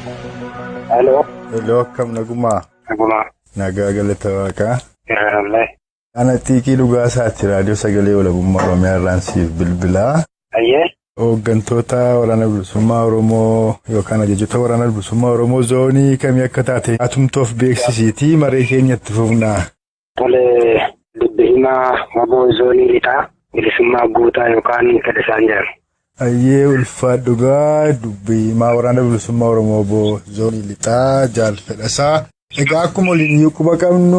Halloo. Hello, akkam nagumaa? Nagumaa. Nagaa galata waaqaa. Alhamdulillah. Ana Xiiqii Dhugaasaati raadiyoo sagalee walabummaa Oromiyaa irraan siif bilbilaa. Ayyee. Hooggantoota waraana bilisummaa Oromoo yookaan ajajoota waraana bilisummaa Oromoo zoonii kamii akka taate atumtoof beeksisiitii maree keenyatti fufnaa. Tole dubbi himaa waboo zoonii lixaa bilisummaa guutaa yookaan fedhasaan jedhamu. Ayyee ulfaadhu dhugaa dubbi himaa waraana bilisummaa Oromoo waboo zoonii lixaa jaal fedhasaa. Egaa akkuma waliin quba qabnu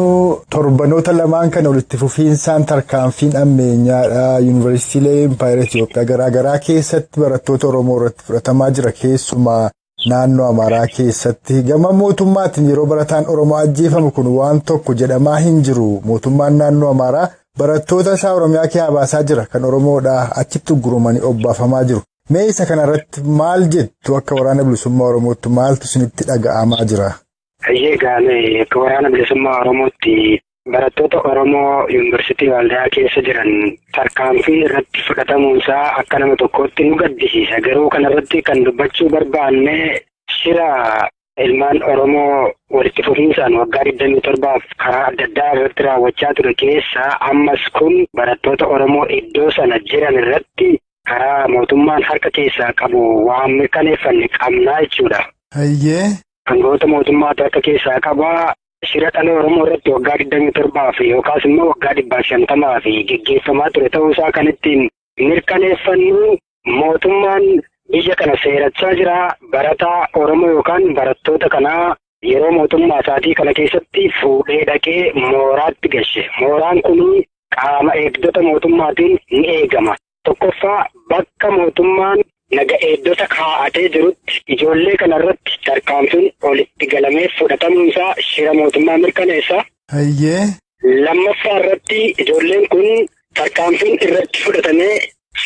torbanoota lamaan kana walitti fufiinsaan tarkaanfiin ammeenyaadha. Yuunivarsiitiilee Impaayera Itoophiyaa garaa garaa keessatti barattoota Oromoo irratti fudhatamaa jira. Keessumaa naannoo Amaaraa keessatti gama mootummaatiin yeroo barataan Oromoo ajjeefamu kun waan tokko jedhamaa hin jiru. Mootummaan naannoo Amaaraa barattoota isaa Oromiyaa keessaa baasaa jira. Kan Oromoodhaa achitti gurgurumanii obbaafamaa jiru. Mee isa kanarratti maal jettu akka waraana bilisummaa Oromootti maaltu isinitti dhaga'amaa jira? Ayyee gaalee akka waraana bilisummaa Oromootti barattoota Oromoo yuunivarsiitii Waldiyaa keessa jiran tarkaanfii irratti fudhatamuunsaa akka nama tokkootti nu gaddisiisa. Garuu kanarratti kan dubbachuu barbaanne shira ilmaan Oromoo walitti fufinsaan waggaa 27 karaa adda addaa irratti raawwachaa ture keessaa ammas kun barattoota Oromoo iddoo sana jiran irratti karaa mootummaan harka keessaa qabu waan mirkaneeffanne qabnaa jechuudha. Ayyee. Aangawoota mootummaatu harka keessaa qabaa. Shira dhala Oromoo irratti waggaa 27 yookaas immoo waggaa 150 fi geggeeffamaa ture ta'uusaa kan ittiin mirkaneeffannu mootummaan biyya kana seerachaa jira. Barataa Oromoo yookaan barattoota kanaa yeroo mootummaa isaatii kana keessatti fuudhee dhaqee mooraatti galche. Mooraan kun qaama eegdota mootummaatiin ni eegama. Tokkoffaa bakka mootummaan naga eegdota kaa'atee jirutti ijoollee kanarratti tarkaanfiin olitti galamee fudhatamuun isaa shira mootummaa mirkaneessa. Ayyee. Lammaffaa irratti ijoolleen kun tarkaanfiin irratti fudhatamee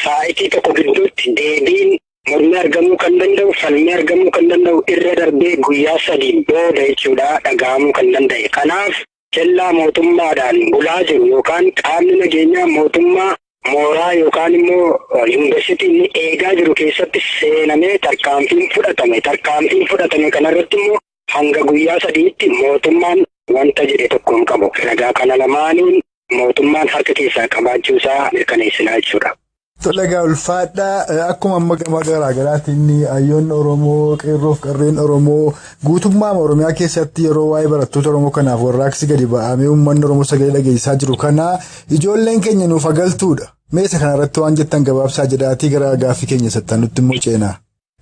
saa'itii tokko gidduutti deebiin mormii argamuu kan danda'u, falmii argamuu kan danda'u irra darbee guyyaa 3 booda jechuudha dhaga'amuu kan danda'e. Kanaaf kellaa mootummaadhaan bulaa jiru yookaan qaamni nageenyaa mootummaa mooraa yookaan immoo yuunivarsiitiin inni eegaa jiru keessatti seenamee tarkaanfiin fudhatame. Tarkaanfiin fudhatame kanarratti immoo hanga guyyaa 3tti mootummaan wanta jedhe tokko hin qabu. Ragaa kana lamaaniin mootummaan harka keessaa qabaachuu isaa mirkaneessinaa jechuudha. Tole egaa ulfaadhaa akkuma amma gama garaa garaatiin hayyoonni Oromoo qeerroof qarreen Oromoo guutummaa Oromiyaa keessatti yeroo waa'ee barattoota Oromoo kanaaf warraaqsi gadi ba'amee uummanni Oromoo sagalee dhageessisaa jiru kana ijoolleen keenya nuuf agaltuudha. Mee isa kanarratti waan jettan gabaabsaa jedhaatii gara gaaffii keenya sattanutti immoo ceenaa.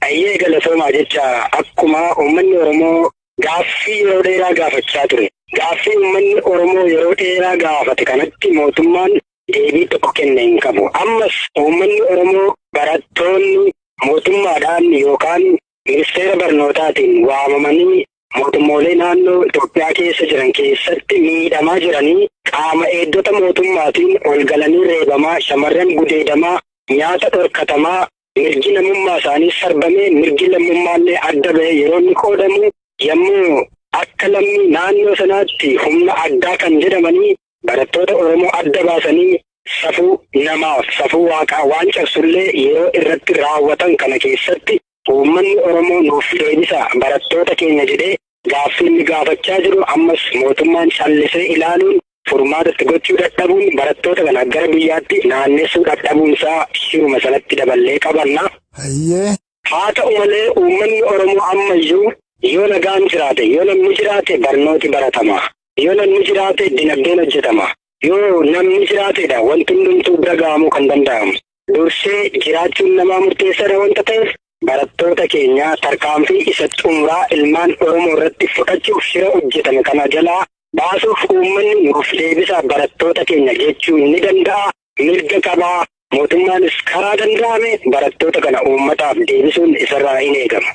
Ayyee galatoomaa jecha akkuma uummanni Oromoo gaaffii yeroo dheeraa gaafachaa ture. Gaaffii uummanni Oromoo yeroo dheeraa gaafate kanatti mootummaan deebii tokko kenne hin qabu. Ammas uummanni Oromoo barattoonni mootummaadhaan yookaan ministeera barnootaatiin waamamanii mootummoolee naannoo Itoophiyaa keessa jiran keessatti miidhamaa jiranii qaama eegdota mootummaatiin ol galanii reebamaa, shamarran gudeedamaa, nyaata dhorkatamaa, mirgi namummaa isaanii sarbamee mirgi lammummaallee adda ba'ee yeroo inni qoodamu yommuu akka lammii naannoo sanaatti humna addaa kan jedhamanii barattoota Oromoo adda baasanii safuu namaaf safuu waaqaa waan cabsullee yeroo irratti raawwatan kana keessatti uummanni Oromoo nuuf deebisa barattoota keenya jedhee gaaffii inni gaafachaa jiru ammas mootummaan callisee ilaaluun furmaatatti gochuu dadhabuun barattoota kana gara biyyaatti naannessuu dadhabuunsaa shiruma sanatti daballee qabanna. Ayyee. Haa ta'u malee uummanni Oromoo ammayyuu yoo nagaan jiraate, yoo namni jiraate barnooti baratama. Yoo namni jiraate dinagdeen hojjetama. Yoo namni jiraateedha wanti hundumtuu bira ga'amuu kan danda'amu. Dursee jiraachuun namaa murteessaadha wanta ta'eef barattoota keenya tarkaanfii isa xumuraa ilmaan Oromoo irratti fudhachuuf shira hojjetame kana jalaa baasuuf uummanni nuuf deebisa barattoota keenya jechuu ni danda'a. Mirga qabaa. Mootummaanis karaa danda'ame barattoota kana uummataaf deebisuun isarraa hin eegama.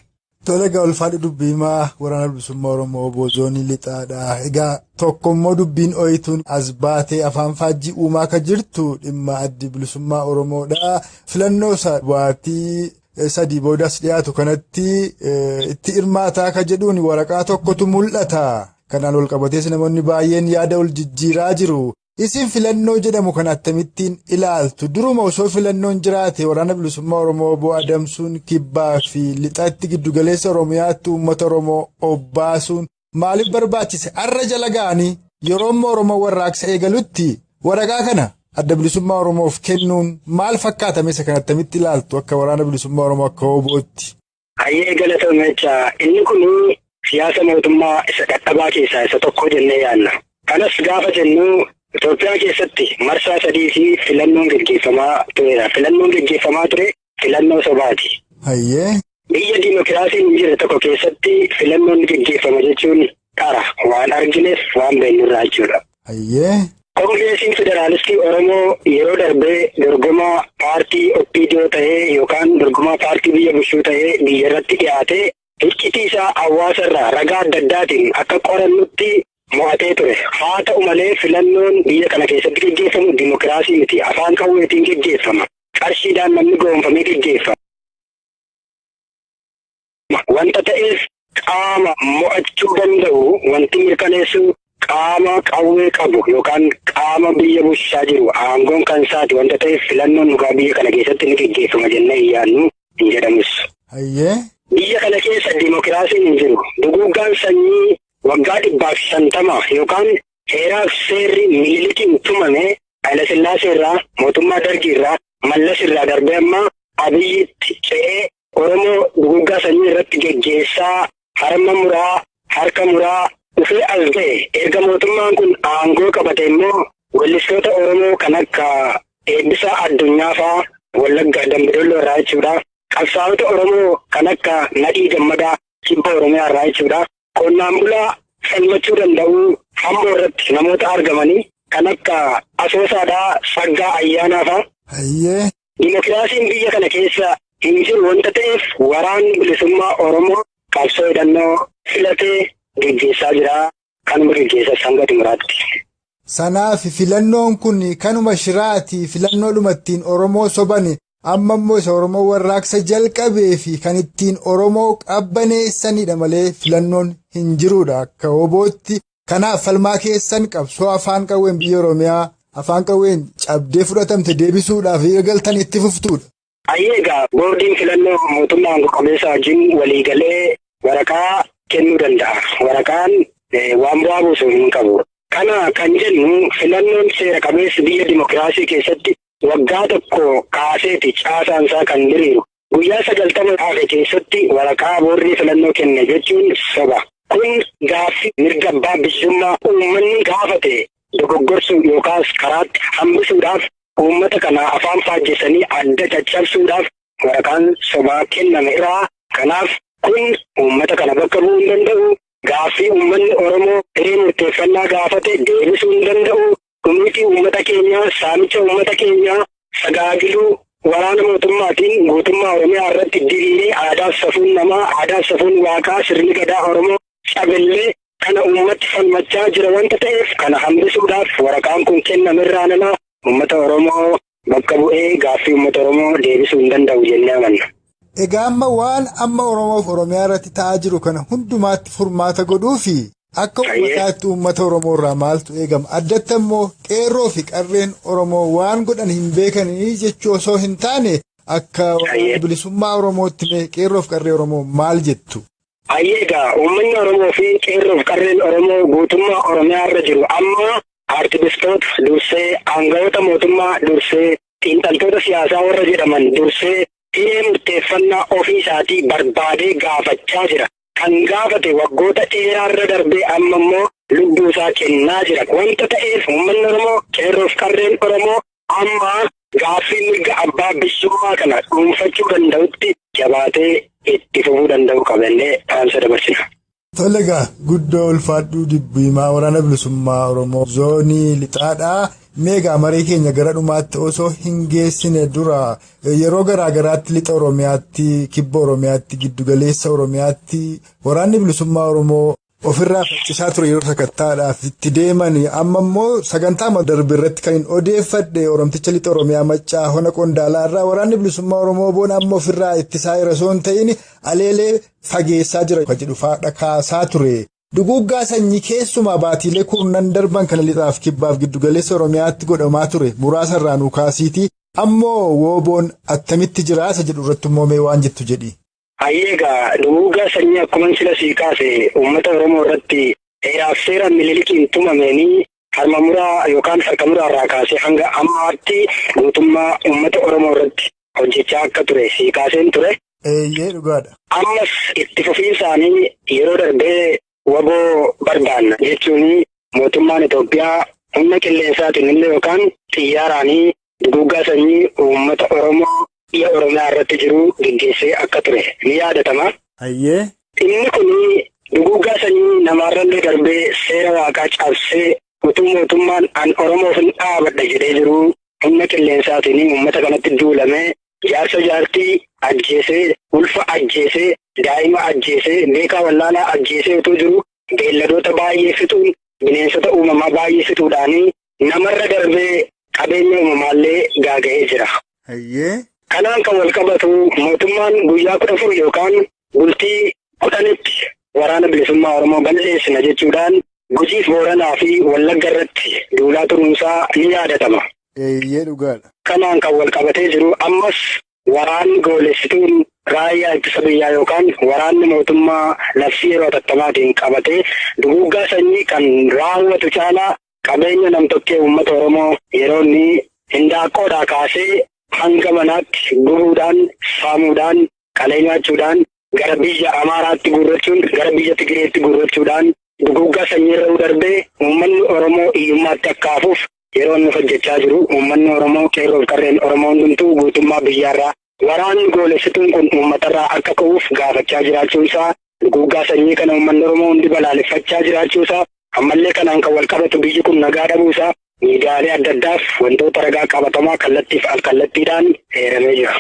Tole egaa ulfaadhu dubbii himaa waraana bilisummaa Oromoo obbo Zoonii Lixaadha. Egaa tokkommoo dubbiin ooyituun as baatee afaan faajjii uumaa akka jirtu dhimma addi bilisummaa Oromoodha. Filannoo isaa baatii 3 boodas dhiyaatu kanatti itti hirmaataa akka jedhuun waraqaa tokkotu mul'ata. Kanaan wal qabatees namoonni baay'een yaada wal jijjiiraa jiru. Isin filannoo jedhamu kan akkamittiin ilaaltu? Duruma osoo filannoon jiraate waraana bilisummaa Oromoo bu'aa adamsuun kibbaa fi lixaatti giddugaleessa Oromiyaatti uummata Oromoo obbaasuun maaliif barbaachise? Har'a jala ga'anii yeroo ammoo Oromoo warraaqsa eegalutti waraqaa kana adda bilisummaa Oromoof kennuun maal fakkaatame isa kan attamitti ilaaltu akka waraana bilisummaa Oromoo akka hobootti? Hayyee galatoome jecha inni kun siyaasa mootummaa isa qaqqabaa keessaa isa tokko jennee yaadna. Kanas gaafa jennu Itoophiyaa keessatti marsaa sadii fi filannoon gaggeeffamaa tureera. Filannoon gaggeeffamaa ture filannoo sobaati. Hayyee. Biyya diimokiraasiin hin jirre tokko keessatti filannoon gaggeeffama jechuun qara waan argineef waan beeknurraa jechuudha. Hayyee. Koongireesiin Federaalistii Oromoo yeroo darbee dorgomaa paartii OPDO ta'ee yookaan dorgomaa paartii biyya bulchuu ta'ee biyya irratti dhiyaatee iccitii isaa hawaasa irraa ragaa adda addaatiin akka qorannutti mo'atee ture. Haa ta'u malee filannoon biyya kana keessatti gaggeeffamu diimokiraasii miti. Afaan qawweetiin gaggeeffama. Qarshiidhaan namni goonfamee gaggeeffama. Wanta ta'eef qaama mo'achuu danda'u wanti mirkaneessu qaama qawwee qabu yookaan qaama biyya bulchaa jiru aangoon kan isaati wanta ta'eef filannoon dhugaa biyya kana keessatti ni gaggeeffama jennee hin yaadnu hin jedhamus. Hayyee. Biyya kana keessa diimokiraasiin hin jiru. Duguuggaan sanyii waggaa 150 yookaan heeraaf seerri Minilikiin tumame Hayilasillaasee irraa mootummaa Dargii irraa Mallas irraa darbee amma Abiyyitti ce'ee Oromoo duguuggaa sanyii irratti geggeessaa harma muraa harka muraa dhufee as ga'e. Erga mootummaan kun aangoo qabate immoo weellistoota Oromoo kan akka Eebbisaa Addunyaa fa'aa Wallagga Dambidolloo irraa jechuudha. Qabsaa'ota Oromoo kan akka Nadhii Gammadaa Kibba Oromiyaa irraa jechuudha. Qonnaan bulaa falmachuu danda'u Amboo irratti namoota argamanii kan akka Asoosaadhaa Saggaa Ayyaanaa fa'aa. Hayyee. Diimokiraasiin biyya kana keessa hin jiru wanta ta'eef waraanni bilisummaa Oromoo qabsoo hidhannoo filatee geggeessaa jira. Kanuma geggeessa hanga xumuraatti. Sanaaf filannoon kun kanuma shiraati filannoodhuma ittiin Oromoo sobani amma immoo isa Oromoo warraaqsa jalqabee fi kan ittiin Oromoo qabbaneessanidha malee filannoon hin jirudha akka hobootti. Kanaaf falmaa keessan qabsoo afaan qawween biyya Oromiyaa afaan qawween cabdee fudhatamte deebisuudhaaf eegaltan itti fuftuudha. Hayyee egaa boordiin filannoo mootummaa aangoo qabeessa wajjin waliigalee waraqaa kennuu danda'a. Waraqaan waan bu'aa buusu hin qabu. Kana kan jennu filannoon seera qabeessi biyya diimokiraasii keessatti waggaa tokko kaaseeti caasaan isaa kan diriiru. Guyyaa 90 hafe keessatti waraqaa boordii filannoo kenne jechuun soba. Kun gaaffii mirga abbaa bilisummaa uummanni gaafate dogoggorsuu yookaas karaatti hambisuudhaaf uummata kana afaan faajjessanii adda caccabsuudhaaf waraqaan sobaa kenname irraa. Kanaaf kun uummata kana bakka bu'uu hin danda'u. Gaaffii uummanni Oromoo hiree murteeffannaa gaafate deebisuu hin danda'u. Dhumiitii uummata keenyaa, saamicha uummata keenyaa sagaagiluu waraana mootummaatiin guutummaa Oromiyaa irratti diriiree aadaaf safuun namaa, aadaaf safuun waaqaa, sirni gadaa Oromoo cabellee kana uummatti falmachaa jira wanta ta'eef kana hambisuudhaaf waraqaan kun kenname irraa nama uummata Oromoo bakka bu'ee gaaffii uummata Oromoo deebisuu hin danda'u jennee amanna. Egaa amma waan amma Oromoof Oromiyaa irratti ta'aa jiru kana hundumaatti furmaata godhuufi akka uummataatti uummata Oromoo irraa maaltu eegama? Addatti immoo qeerroo fi qarreen Oromoo waan godhan hin beekanii jechuu osoo hin taane akka bilisummaa Oromootti mee qeerroo fi qarree Oromoo maal jettu? Hayyee egaa uummanni Oromoo fi qeerroo fi qarreen Oromoo guutummaa Oromiyaa irra jiru amma aartistoota dursee, aangawoota mootummaa dursee, xiinxaltoota siyaasaa warra jedhaman dursee hiree murteeffannaa ofii isaatii barbaadee gaafachaa jira. Kan gaafate waggoota dheeraa irra darbee amma immoo lubbuu isaa kennaa jira. Wanta ta'eef uummanni Oromoo qeerroo fi qarreen Oromoo amma gaaffii mirga abbaa bilisummaa kana dhuunfachuu danda'utti jabaatee itti fufuu danda'u qabannee dhaamsa dabarsina. Tole egaa guddoo ulfaadhuu dibbiimaa waraana bilisummaa Oromoo zoonii lixaadhaa. Meegaa maree keenya gara dhumaatti osoo hin geessine dura yeroo garaa garaatti lixa Oromiyaatti, kibba Oromiyaatti, giddugaleessa Oromiyaatti waraanni bilisummaa Oromoo ofirraa faccisaa ture yeroo sakattaadhaaf itti deeman amma immoo sagantaa darbe irratti kan hin odeeffadhe Oromticha lixa Oromiyaa Maccaa Hona Qondaalaa irraa waraanni bilisummaa Oromoo boona amma ofirraa ittisaa jira osoo hin ta'in aleelee fageessaa jira kan jedhu faadha kaasaa ture. Duguuggaa sanyii keessumaa baatiilee kurnan darban kana lixaaf kibbaaf giddugaleessa Oromiyaatti godhamaa ture muraasa irraa nu kaasiitii ammoo wooboon attamitti jiraasa jedhu irratti immoo mee waan jettu jedhi. Hayyeegaa duguuggaa sanyii akkuma sila sii kaase uummata Oromoo irratti heeraaf seera Minilikiin tumameenii harma muraa yookaan harka muraa irraa kaasee hanga ammaatti guutummaa uummata Oromoo irratti hojjechaa akka ture sii kaaseen ture. Eeyyee dhugaadha. Ammas itti fufiinsaanii yeroo darbee waboo barbaanna jechuun mootummaan Itoophiyaa humna qilleensaatiin illee yookaan xiyyaaraanii duguuggaa sanyii uummata Oromoo biyya Oromiyaa irratti jiru geggeessee akka ture ni yaadatama. Hayyee. Inni kun duguuggaa sanyii namaarrallee darbee seera waaqaa cabsee utuu mootummaan an Oromoof hin dhaabadha jedhee jiru humna qilleensaatiin uummata kanatti duulamee jaarsa jaartii ajjeesee, ulfa ajjeesee, daa'ima ajjeesee, beekaa wallaalaa ajjeesee utuu jiru beelladoota baay'ee fixuun bineensota uumamaa baay'ee fixuudhaanii namarra darbee qabeenya uumamaallee gaaga'ee jira. Hayyee. Kanaan kan wal qabatu mootummaan guyyaa 14 yookaan bultii 10tti waraana bilisummaa Oromoo balleessina jechuudhaan Gujiif Booranaa fi Wallagga irratti duulaa turuunsaa ni yaadatama. Eeyyee dhugaadha. Kanaan kan wal qabatee jiru ammas waraanni goolessituun raayyaa ittisa biyyaa yookaan waraanni mootummaa labsii yeroo atattamaatiin qabatee duguuggaa sanyii kan raawwatu caalaa qabeenya namtokkee uummata Oromoo yeroo inni hindaaqqoodhaa kaasee hanga manaatti gubuudhaan, saamuudhaan, qalee nyaachuudhaan gara biyya Amaaraatti guurrachuun, gara biyya Tigireetti guurrachuudhaan duguuggaa sanyii irra darbee uummanni Oromoo hiyyummaatti akka hafuuf yeroo inni hojjechaa jiru uummanni Oromoo qeerroof qarreen Oromoo hundumtuu guutummaa biyyaarraa waraanni goolessituun kun uummatarraa akka ka'uuf gaafachaa jiraachuunsaa duguuggaa sanyii kana uummanni Oromoo hundi balaaleffachaa jiraachuusaa ammallee kanaan kan wal qabatu biyyi kun nagaa dhabuusaa miidiyaalee adda addaaf wantoota ragaa qabatamaa kallattiif alkallattiidhaan eeramee jira.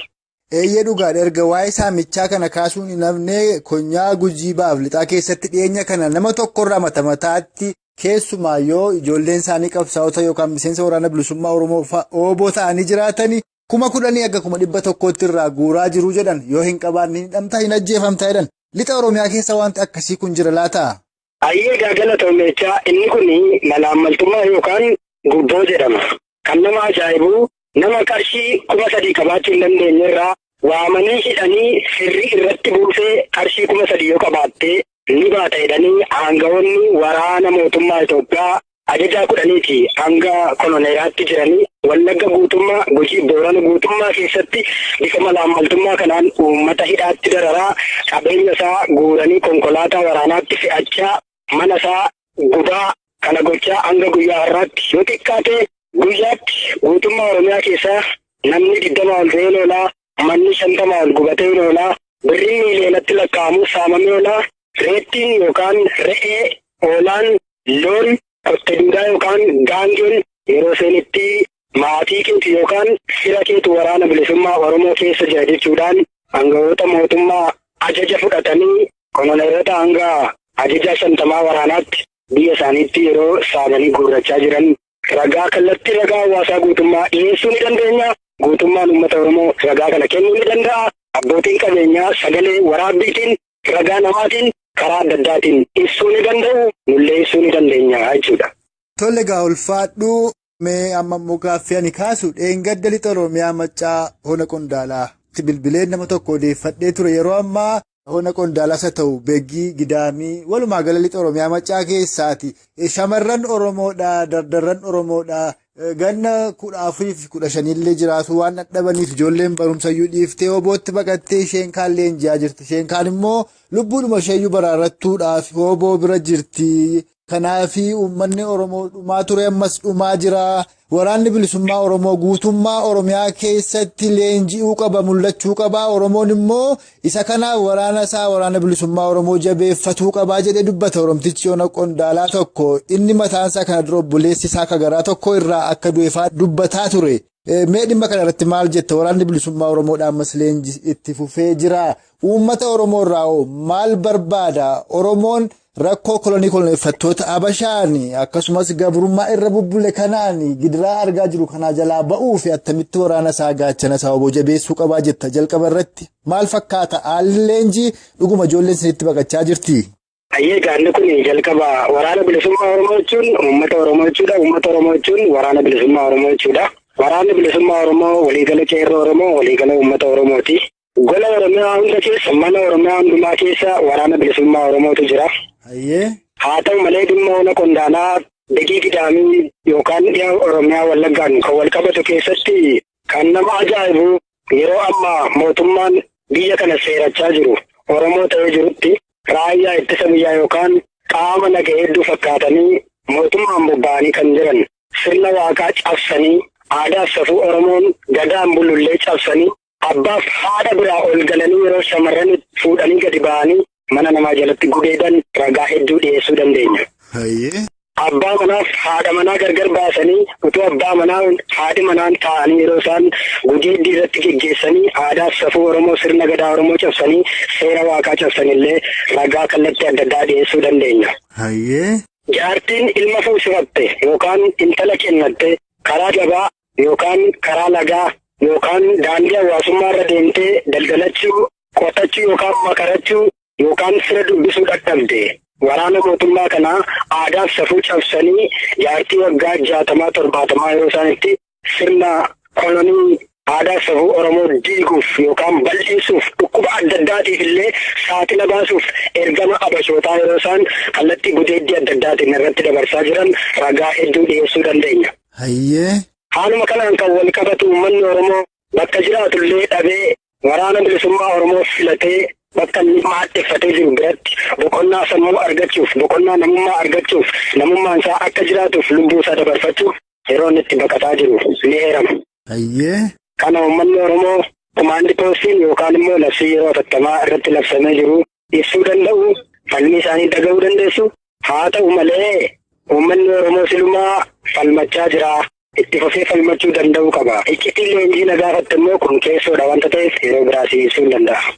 Eeyyee dhugaadha. Erga waa'ee saamichaa kana kaasuun hin hafne konyaa Gujii baaf lixaa keessatti dhiyeenya kana nama tokkorraa mata mataatti keessumaa yoo ijoolleen isaanii qabsaa'ota yookaan miseensa waraana bilisummaa Oromoo ooboo ta'anii jiraatanii 10,000 hanga 100,000 irraa guuraa jiru jedhan yoo hin qabaanne hin hidhamtaa hin ajjeefamtaa jedhan. Lixa Oromiyaa keessa wanti akkasii kun jira laata? Hayyee galatoomeechaa inni kun malaammaltummaa yookaan gubboo jedhama. Kan nama ajaa'ibu nama qarshii 3,000 qabaachuu hin dandeenye irraa waamanii hidhanii sirrii irratti buusee qarshii 3,000 yoo qabaattee ni baata jedhanii aangawoonni waraana mootummaa Itoophiyaa ajajaa 10 hanga koloneeraatti jiranii Wallagga guutummaa Gujii Boorana guutummaa keessatti bifa malaammaltummaa kanaan uummata hidhaatti dararaa qabeenya isaa guuranii konkolaataa waraanaatti fe'achaa mana isaa gubaa kana gochaa hanga guyyaa har'aatti yoo xiqqaate guyyaatti guutummaa Oromiyaa keessaa namni 20 ol re'een oolaa, manni 50 ol gubatee oolaa, birrii miiliyoonatti lakkaa'amu saamamee oolaa, reettiin yookaan re'ee oolaan loon kotte duudaa yookaan gaangeen yeroo seenitti maatii keetu yookaan fira keetu waraana bilisummaa Oromoo keessa jira jechuudhaan aangawoota mootummaa ajaja fudhatanii koloneerota hanga ajaja 50 waraanaatti biyya isaaniitti yeroo saamanii guurrachaa jiran ragaa kallattii ragaa hawaasaa guutummaa dhiyeessuu ni dandeenya. Guutummaan uummata Oromoo ragaa kana kennuu ni danda'a. Abbootiin qabeenyaa sagalee waraabbiitiin ragaa namaatiin karaa adda addaatiin ibsuu ni danda'u. Nullee ibsuu ni dandeenya jechuudha. Tole egaa ulfaadhuu mee amma immoo gaaffii ani kaasu dheengadda lixa Oromiyaa Maccaa hona Qondaalaa bilbileen nama tokko odeeffadhee ture yeroo ammaa hona Qondaalaas haa ta'u Beggii Gidaamii walumaa gala lixa Oromiyaa Maccaa keessaati. Shamarran Oromoodhaa dardarran Oromoodhaa ganna 14 fi 15 illee jiraatu waan dadhabaniif ijoolleen barumsayyuu dhiiftee hoobootti baqattee isheen kaan leenji'aa jirti. Isheen kaan immoo lubbuudhuma isheeyyuu baraarrattuudhaaf hooboo bira jirti. Kanaaf uummanni Oromoo dhumaa ture ammas dhumaa jira. Waraanni bilisummaa Oromoo guutummaa Oromiyaa keessatti leenji'uu qaba, mul'achuu qaba. Oromoon immoo isa kanaaf waraana isaa waraana bilisummaa Oromoo jabeeffatuu qaba jedhee dubbata. Oromtichi yoona Qondaalaa tokko inni mataan isaa kana dura obboleessi isaa kagaraa tokko irraa akka du'eefaa dubbataa ture. Mee dhimma kana irratti maal jetta? Waraanni bilisummaa Oromoodhaan ammas leenji itti fufee jira. Uummata Oromoo irraa hoo maal barbaada? Oromoon rakkoo kolonii koloneeffattoota Abashaan akkasumas gabrummaa irra bubbule kanaan gidiraa argaa jiru kanaa jalaa ba'uu fi attamitti waraana isaa gaachana isaa obbo jabeessuu qabaa jetta jalqaba irratti maal fakkaata? Haalli leenjii dhuguma ijoolleen isinitti baqachaa jirti. Ayyee, gaanni kun jalqaba Waraana Bilisummaa Oromoo jechuun uummata Oromoo jechuudha. Uummata Oromoo jechuun Waraana Bilisummaa Oromoo jechuudha. Waraanni Bilisummaa Oromoo waliigala qeerroo Oromoo, waliigala uummata Oromooti. Gola Oromiyaa hunda keessa, mana Oromiyaa hundumaa keessa Waraana Bilisummaa Oromootu jira. Haa ta'u malee, dhimma ona Qondaalaa Begii Gidaamii yookaan dhiha Oromiyaa Wallaggaan kan wal qabatu keessatti kan nama ajaa'ibu, yeroo ammaa mootummaan biyya kana seerachaa jiru Oromoo ta'ee jirutti, raayyaa ittisa biyyaa yookaan qaama naga hedduu fakkaatanii mootummaan bobba'anii kan jiran sirna waaqaa cabsanii, aadaa fi safuu Oromoon gadaan bulullee cabsanii, abbaaf haadha biraa ol galanii yeroo shamarran fuudhanii gadi ba'anii mana namaa jalatti gudeedan ragaa hedduu dhiyeessuu dandeenya. Abbaa manaaf haadha manaa gargar baasanii, utuu abbaa manaa haadhi manaan taa'anii yeroo isaan gudeeddii irratti geggeessanii, aadaa fi safuu Oromoo, sirna gadaa Oromoo cabsanii, seera waaqaa cabsanillee ragaa kallattii adda addaa dhiyeessuu dandeenya. Jaartiin ilma fuusifatte yookaan intala kennatte karaa gabaa yookaan karaa lagaa yookaan daandii hawaasummaa irra deemtee daldalachuu, qotachuu yookaan makarachuu yookaan fira dubbisuu dadhabde. Waraana mootummaa kanaa aadaa fi safuu cabsanii jaartii waggaa 60, 70 yeroo isaan itti sirna kolonii aadaa fi safuu Oromoo diiguuf yookaan bal'isuuf, dhukkuba adda addaatiif illee saaxila baasuuf ergama abashootaa yeroo isaan kallattii gudeeddii adda addaatiin irratti dabarsaa jiran ragaa hedduu dhiyeessuu dandeenya. Haaluma kanaan kan wal qabatu, uummanni Oromoo bakka jiraatullee dhabee Waraana Bilisummaa Oromoo filatee bakka inni maaddeeffatee jiru biratti boqonnaa sammuu argachuuf, boqonnaa namummaa argachuuf, namummaan isaa akka jiraatuuf lubbuu isaa dabarfachuuf yeroo inni itti baqataa jiru ni eerama. Kana uummanni Oromoo kumaandi poostiin yookaan immoo labsii yeroo hatattamaa irratti labsamee jiru ibsuu danda'u, falmii isaanii dhaga'uu dandeessu. Haa ta'u malee, uummanni Oromoo silumaa falmachaa jira. Itti fufee falmachuu danda'uu qaba. Iccitiin leenjii na gaafatte immoo kun keessoodha wanta ta'eef yeroo biraas ibsuu hin danda'a.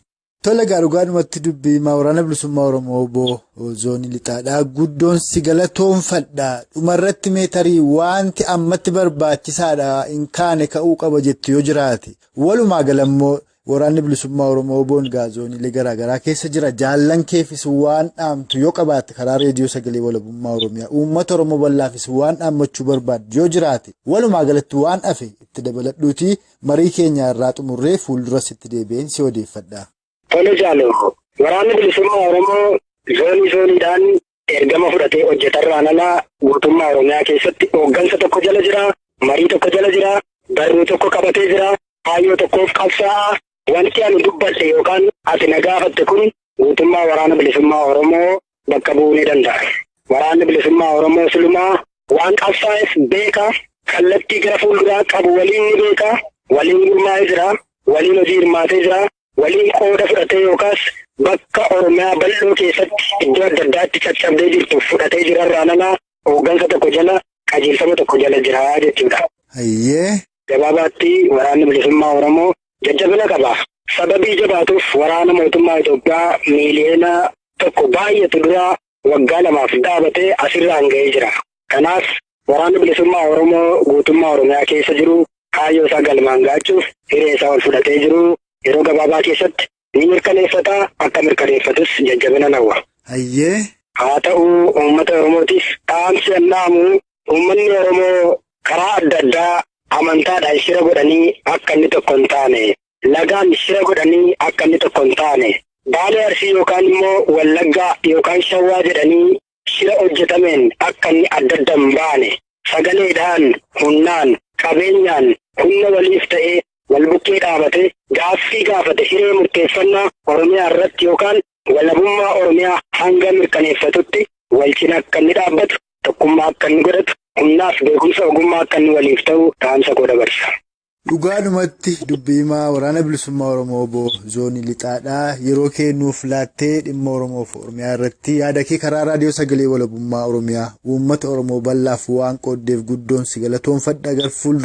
Tole, dhugaadhumatti dubbii himaa Waraana Bilisummaa Oromoo Obbo Zoonii Lixaadhaa, guddoon si galatoonfadha. Dhumarratti meetarii wanti ammatti barbaachisaadha hin kaane ka'uu qaba jettu yoo jiraate. Walumaa galammoo Waraanni Bilisummaa Oromoo Obboon zooniilee garaagaraa keessa jira. Jaallan keefis waan dhaamtu yoo qabaatte, karaa reediyoo Sagalee Walabummaa Oromiyaa uummata Oromoo bal'aafis waan dhaammachuu barbaaddu yoo jiraate, walumaa galatti waan hafe itti dabaladhuutii marii keenya irraa xumurree fuulduras itti deebi'een si odeeffadha. Tole jaaloo, Waraanni Bilisummaa Oromoo zoonii zooniidhaan ergama fudhatee hojjetarraan alaa guutummaa Oromiyaa keessatti hooggansa tokko jala jira, marii tokko jala jira, barruu tokko qabatee jira, kaayyoo tokkoof qabsaa'aa. Wanti ani dubbadhe yookaan ati na gaafatte kun guutummaa Waraana Bilisummaa Oromoo bakka bu'uu ni danda'a. Waraanni Bilisummaa Oromoo silumaa waan qabsaa'eef beeka, kallattii gara fuulduraa qabu waliin ni beeka, waliin gurmaa'ee jira, waliin hojii hirmaatee jira, waliin qooda fudhatee yookaas bakka Oromiyaa bal'oo keessatti iddoo adda addaatti caccabdee jirtu fudhatee jirarraan alaa hooggansa tokko jala, qajeelfama tokko jala jira jechuudha. Gabaabaatti Waraanni Bilisummaa Oromoo jajjabina qaba. Sababii jabaatuuf waraana mootummaa Itoophiyaa 1 miiliyoona baay'atu dura waggaa 2f dhaabatee asirraan ga'ee jira. Kanaaf Waraanni Bilisummaa Oromoo guutummaa Oromiyaa keessa jiru kaayyoo isaa galmaan ga'achuuf hiree isaa ol fudhatee jiru yeroo gabaabaa keessatti ni mirkaneeffata, akka mirkaneeffatus jajjabina nawwa. Haa ta'u, uummata Oromootiif dhaamsi dhaamu, uummanni Oromoo karaa adda addaa amantaadhaan shira godhanii akka inni tokko hin taane, lagaan shira godhanii akka inni tokko hin taane, Baalee, Arsii yookaan immoo Wallaggaa yookaan Shawwaa jedhanii shira hojjetameen akka inni adda adda hin baane, sagaleedhaan, humnaan, qabeenyaan humna waliif ta'ee wal bukkee dhaabate gaaffii gaafate hiree murteeffannaa Oromiyaa irratti yookaan walabummaa Oromiyaa hanga mirkaneeffatutti wal cina akka inni dhaabbatu, tokkummaa akka inni godhatu, humnaaf beekumsa ogummaa akka inni waliif ta'u dhaamsa koo dabarsa. Dhugaadhumatti dubbii himaa Waraana Bilisummaa Oromoo Obbo Zoonii Lixaadhaa, yeroo kee nuuf laattee dhimma Oromoof Oromiyaa irratti yaada kee karaa raadiyoo Sagalee Walabummaa Oromiyaa uummata Oromoo bal'aaf waan qooddeef guddoon si galatoonfadha. Gar fuuldura.